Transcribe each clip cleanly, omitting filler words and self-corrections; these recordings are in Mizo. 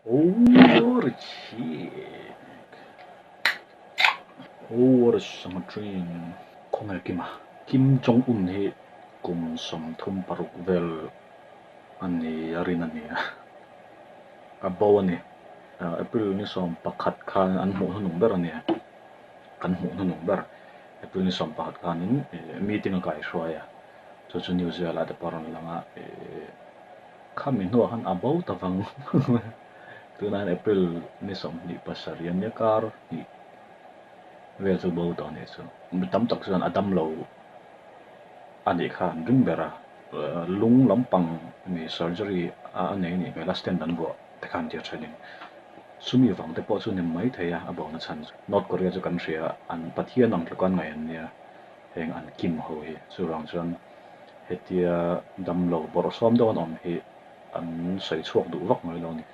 Oh, what a chick. Oh, what a sangha train. Khawnge Kima? Kim Jong Un hi kum 36 vel a ni a rin a ni a. A bo a ni. April ni 11 khan an hmuh hnuhnung ber a ni a. Kan hmuh hnuhnung ber April ni 11 khanin meeting a kaihruai a. Chu chu news velah te pawh a rawn lang a. Khami hnuah khan a bo ta vang vang a, tunah hian April ni 27 a nia kar hnih vel chu bo tawh a nih chu. Mi tam tak chuan a dam lo a nih kha an ring ber a, lung lampang mi surgery a nei a nih hmel a stent an vuah te khan tir thenin chumi vang te pawh chu ni mai thei a, a bo na chhan chu. North Korea chu kan hria an Pathian ang tluka an ngaih an nia heng an Kim ho hi chuvang chuan Hetia damlo bawrh sawm deuh an awm hi an sawi chhuak duh vak mai lo a ni.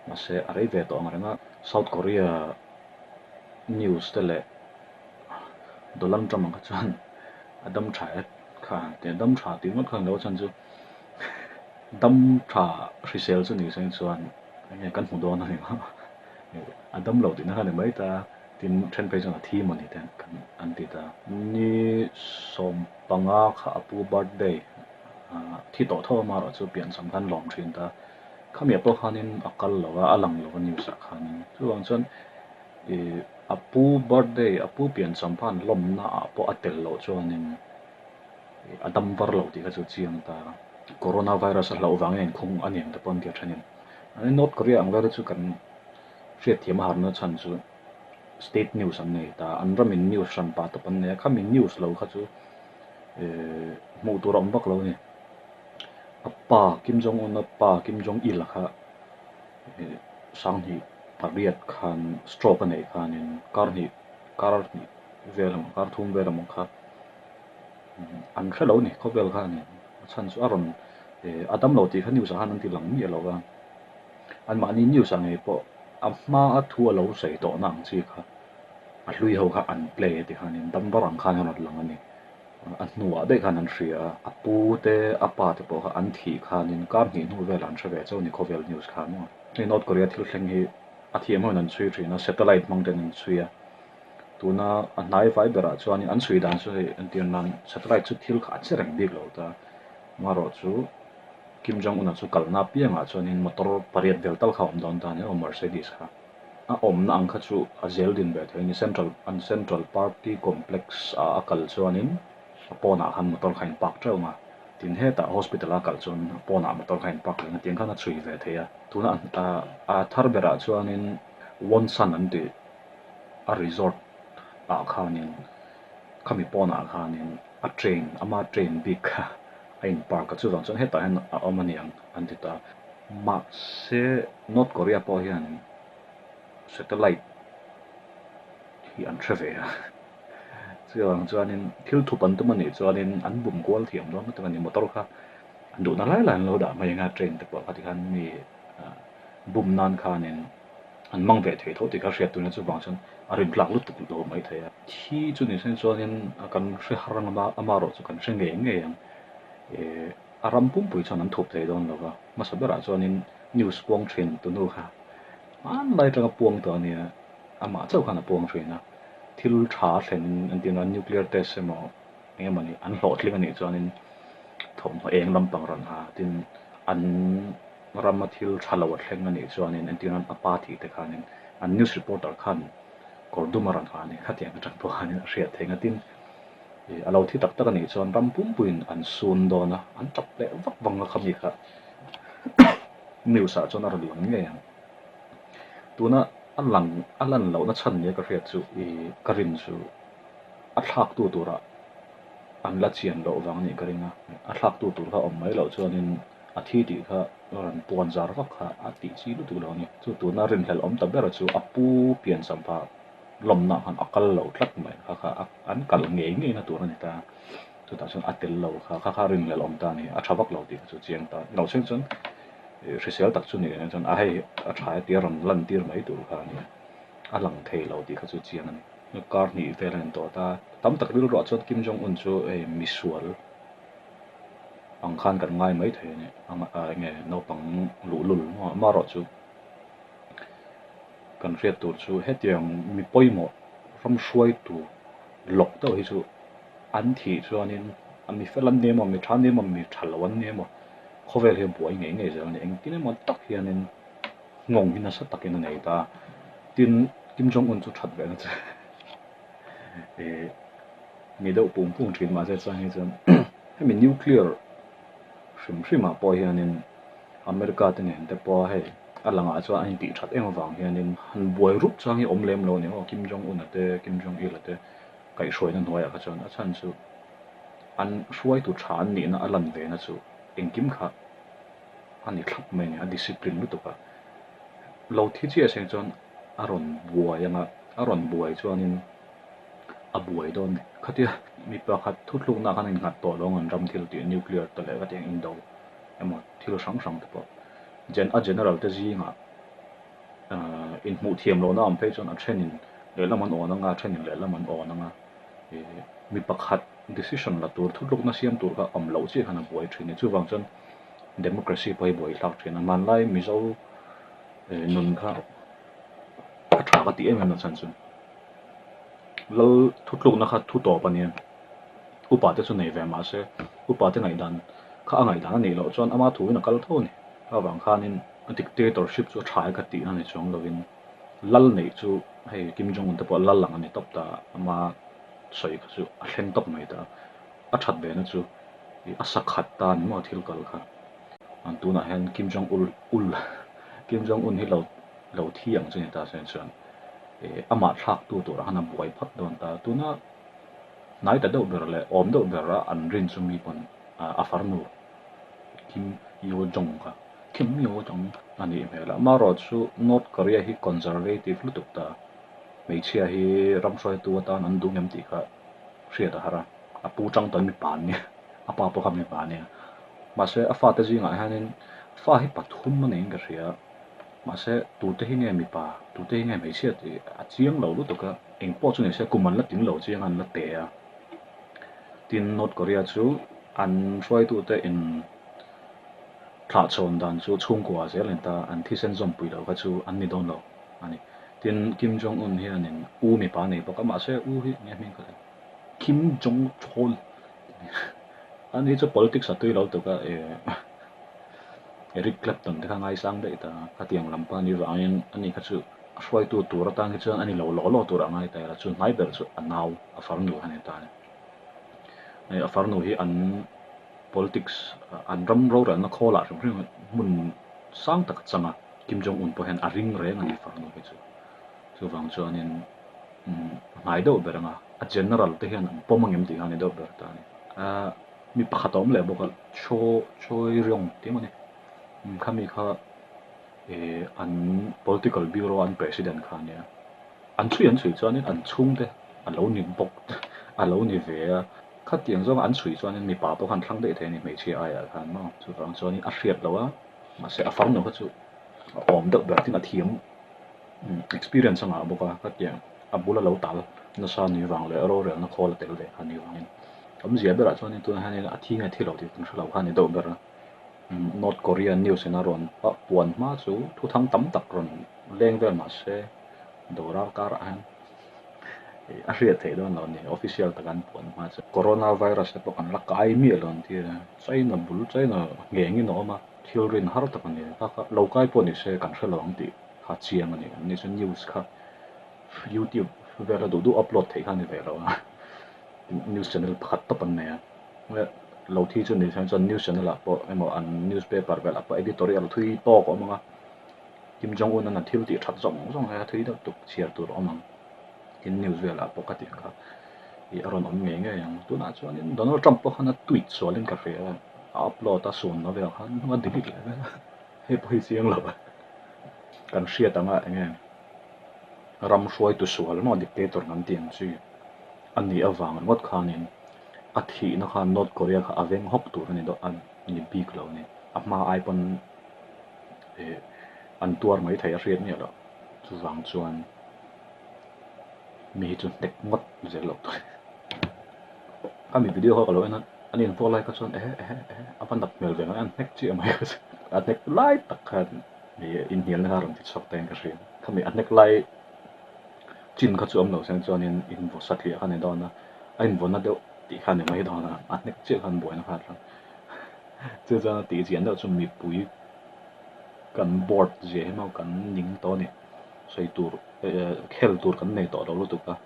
Mahse a rei ve tawh ang reng a, South Korea news te leh Donald Trump ang kha chuan a dam tha e kha tia dam tha tih ngawt khan lo chhan chu dam tha hrisel chu ni seng chuan enge kan hmu dawn a ni maw a dam lo tihna kha ni mai ta. Tin, then phei chuan a thi maw ni te an ti ta. Ni 15 kha a pu birthday thi tawh tho amaherawh chu piancham khan lawm thin ta. Khamiah pawh khanin a kal lo a, a lang lo a news ah khanin. Chuvang chuan ih a pu birthday, a pu piancham khan lawmna ah pawh a tel loh chuanin a dam var lo tih kha chu chiang ta. Corona virus a hlauh vangin a inkhung a ni ang te pawh an ti a thenin. North Korea ang vel te chu kan hriatthiam a harna chhan chu state news an nei ta, an ramin news hran pah tawp an nei a, khami news lo kha chu ehh hmuh tur a awm vak lo a ni. A pa Kim Jong Un a pa Kim Jong Il kha ehh sanghnih pariat khan stroke a neih khanin kar hnih kar hnih vel emaw kar thum vel emaw kha an hre lo a ni khawvel kha a ni. A chhan chu a rawn ehh a dam lo tih kha news ah khan an ti lang miah lo va. Anmahni news ah ngei pawh a hma a thu a lo sawi tawhna ang chi kha a hlui ho kha an play a ti khanin dam bar ang khan a rawn lang a ni. A hnuah daih khan an hria a, a pu te a pa te pawh kha an thih khanin kar hnih hnu velah an hre ve chauh a ni khawvel news khan maw. Hei North Korea thil thleng hi a thiam hoin an chhui thin a, satellite hmang ten an chhui a, tuna a hnai vai berah chuanin an chhui dan chu hei entir nan satellite chu thil kha a che reng bik lo ta, amaherawh chu Kim Jong Un-a chu kalna apiangah chuanin motor pariat vel tal kha a awm dawn ta a ni aw Mercedes kha. A awmna ang kha chu a zel din ve thei a ni. Central an Central Party Complex ah a kal chuanin a pawnah khan motor kha a in park teuh ang a. Tin hetah hospital a kal chuan a pawnah motor kha a in park reng a tiang khan a chhui ve thei a. Tuna a thar berah chuanin Wonsan an tih a resort ah khanin khami pawnah khanin a train ama train bik kha a in park a chuvang chuan hetah hian a awm a niang an ti ta. Mahse North Korea pawh hian satellite hi an hre ve a chuvang chuanin thil thup an tum a nih chuanin an bum kual thiam dawn lutuk a ni motor kha an duhna lai lai an lo dah mai ang a train te pawh kha tikhan mi bum nan khanin an hmang ve thei tho tih kha hriat tuna chuvang chuan a rin tlak lutuk lo mai thei a. Thi chu ni se chuanin kan hre har ang a amaherawh chu kan hre ngei ngei ang. Ehh a ram pumpui chuan an thup thei dawn lo va, hmasa berah chuanin news puang thin tu nu kha hmanlai atanga puang tawh a nia, amah chauh khan a puang thin a, thil tha a thlen entir nan nuclear test emaw eng emaw ni an hlawhtling a nih chuanin thawmhnaw eng lampang rawn ha tin an rama thil tha lo a thleng a nih chuanin entir nan a pa tih te khanin an news reporter khan kawr dum a rawn ha a ni khatiang atang pawh khanin a hriat theih ang a tin ih a lo thi tak tak a nih chuan ram pumpuiin an sun dawn a an tap leh vak vang a khami kha news ah chuan a rawn lang ngei ang tuna a lang a lan lohna chhan nia ka hriat chu ih ka rin chu a thlak tu turah an la chian loh vang a nih ka ring a a thlak tu tur kha awm mai loh chuanin. A thi tih kha rawn puan zar vak kha a tih chi lutuk lo a ni. Chu tuna rinhlelh awm ta ber chu a pu piancham pha lawmna khan a kal lo tlat mai kha kha an kal ngei ngei na tur a ni ta. Chutah chuan a tel lo kha kha kha rinhlelh awm ta a ni. A tha vak lo tih kha chu chiang ta. Lo chheng chuan hrisel tak chu ni nen chuan a hei a tha e tia rawn lan tir mai tur kha a ni a. A lang thei lo tih kha chu chiang a ni. Kar hnih vel a ni tawh ta. Tam tak rilruah chuan Kim Jong Un chu hei misual ang khan kan ngai mai thei a ni. Enge naupang luhlul amaherawh chu. Kan hriat tur chu hetiang mi pawimawh ram hruaitu lawk deuh hi chu an thih chuanin a mi fel an ni emaw, mi tha an ni emaw, mi tha lo an ni emaw khawvel hi a buai ngei ngei zel a ni. Engtin emaw tak hianin nghawng hi nasa takin a nei ta. Tin, Kim Jong Un chu that ve na che mi deuh pung pung thin mahse chuan hi chuan hemi nuclear hrim hrimah pawh hianin America te nen te pawh hei a langah chuan an intih that em avang hianin han buai rup chang hi awm lem lo a ni maw Kim Jong Un a te Kim Jong Il a te kaihhruaina hnuaiah kha chuan a chhan chu an hruaitu tha an nihna a lan ve na chu engkim kha a ni thlap mai a ni a discipline lutuk a lo thi chiah seng chuan a rawn buai ang a a rawn buai chuanin a buai dawn a ni. Khatia mi pakhat thutlukna khan a innghat tawh lo ang an ram thil tih nuclear te leh khatiang indo emaw thil hrang hrang te pawh gen a general te zingah ahh inhmuh thiam lohna awm phei chuan a thenin lehlam an awn anga a thenin lehlam an awn anga ih mi pakhat decision la tur thutlukna siam tur kha awm loh chiah khan a buai thin a ni. Chuvang chuan democracy pawh hi buai thlak thin a hmanlai Mizo nun kha a tha ka tih em em a chhan chu lal thutlukna kha thu tawp a nia upa te chu nei ve mah se upa te ngaihdan kha a ngaihdan a nih loh chuan ama thuin a kal tho a ni avang khanin a dictatorship chu a tha e ka tihna ni chuang lovin lal neih chu hei Kim Jong Un te pawh lal ang a ni tawp ta ama sawi kha chu a thleng tawp mai ta a that ve na chu ih a sakhat ta ni maw thil kal kha. An tunah hian Kim Jong ul ul Kim Jong Un hi lo lo thi ang chu ni ta se chuan ih amah thlak tu turah khan a buai phawt dawn ta. Tuna hnai ta deuh ber leh awm deuh ber a an rin chu mi pawn a farnu Kim Yo Jong kha Kim Yo Jong a nih hmel a. Amaherawh chu North Korea hi conservative lutuk ta hmeichhia hi ram hruaitu atan an duh ngem tih kha hriat a har a, a pu tang tawn mipa an nia. A pa pawh kha mipa a nia. Mahse a fate zingah hianin fa hi pathum a niin ka hria. Mahse tute hi nge mipa, tute hi nge hmeichhia tih a chiang lo lutuk a. Eng pawh chu ni se kum an la tling lo chiang a, an la te a. Tin, North Korea chu an hruaitute in thlahchhawn dan chu chhungkua zel a ni ta, an thisen zawmpui loh kha chu an ni dawn lo a ni. Tin, Kim Jong Un hianin u mipa a nei bawk a, mahse u hi eng nge hming ka hre. Kim Jong Chol ani chu politics a tui lo tuk a Eric Clapton te kha ngaisang daih ta khatiang lam pawh a nih vangin ani kha chu a hruaitu tur atan hi chuan ani lo law law tur a ngai ta ila chu hnai ber chu a nau a farnu a ni ta a ni a farnu hi an politics an ram rorelna khawlah hrim hrim hmun sang tak a chang a Kim Jong Un pawh hian a ring reng a ni farnu hi chu chuvang chuanin. hnai deuh ber ang a, a general te hian an pawm angem tih kha a ni deuh ber ta a ni. Ahh mi pakhat a awm leh bawk a, Cho Choi Ryong tih emaw ni, khami kha ih an political bureau an president kha a nia, an chhui an chhui chuanin an chhungte a lo ni bawk a lo ni ve a, khatiang zawnga an chhui chuanin mipa pawh khan thlang daih thei a ni hmeichhia aiah khan maw, chuvang chuanin a hriat loh a, mahse a farnu kha chu a awm deuh ber tin a thiam. Experience a ngah bawk a, khatiang a bula lo tal nasa ni vang leh rorelna khawl a tel ve kha ni vangin awmzia berah chuanin tunah hianin a thi nge thi lo tih kan hre lo kha a ni deuh ber a. North Korea news in a rawn puan hma chu thu thang tam tak rawn leng vel mah se dawra karah hian a hriat theih dawn lo a ni official taka an puan hma chu. Corona virus te pawh kan la kai miah lo an ti a, China bul China nghengin a awm a. Thil rin har tak a ni. Kha kha lo kai pawh ni se kan hre lo ang tih kha chiang a ni. An ni chu news kha youtube vela duh duh upload theih kha a ni ve lo a. News channel pakhat tawp an nei a. Lo thi chu ni chuan news channel ah pawh emaw an newspaper velah pawh editorial thui tawk a awm ang a. Kim Jong Un an a thil tih that zawng zawng hi a thui deuh tuk chhiar tur a awm ang. Tin news velah pawh ka tih kha ih a rawn awm ngei ngei ang. Tunah chuanin Donald Trump pawh khan a tweet sualin ka hria a, a upload a sunna velah khan a delete leh vel a, hei pawh hi chiang lo a. Kan hriat anga eng nge ram hruaitu sual maw dictator kan tih ang chi a nih avang ringawt khanin a thihna khan North Korea kha a veng hawk tur a ni dawn a ni bik lo a ni. A hma ai pawn ih an tuar mai thei a hriat miah loh. Chuvang chuan mi hi chu hnek ngawt zel loh tur a mi video kha ka lo en a an invuak lai kha chuan ehe ehe ehe a va nat hmel ve mai a an hnek chiah mai a hnek lai tak khan. Ih inhnialna kha a rawn ti chhuak ta in ka hria. Khami a hnek lai chin kha chu awm lo seng chuanin invaw satliah kha a ni dawn a, a invawnna deuh tih kha a ni mai dawn a, a hnek chiah khan buaina kha a thleng. Chu chuan a tih chian deuh chu mipui kan board zia hi maw kan ning tawh a ni. Sawi tur khel tur kan nei tawh lo lutuk a.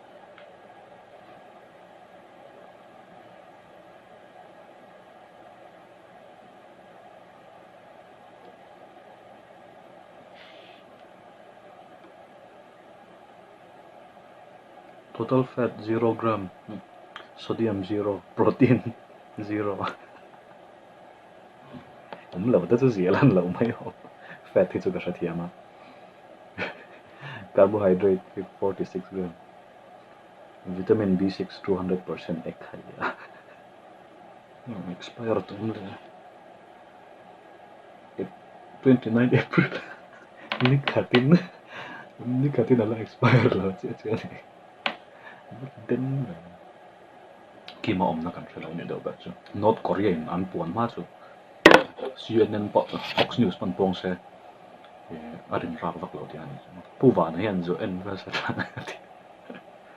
Total fat zero gram, sodium zero, protein zero awm lo te chu ziah lan loh mai awm fat hi chu ka hrethiam a carbohydrate 46 gram vitamin B6 200% ek a ni a. Expire tum leh 29 April ni khatin ni khatin a la expire lo chiah chiah a ni den mai Kim a awmna kan hre lo a nih deuh ber chu North Korea in an puan hma chu CNN pawh Fox News pawn pawng se a rin rak vak lo tih a ni Pu Vana hian zu en vel se tlan a ti.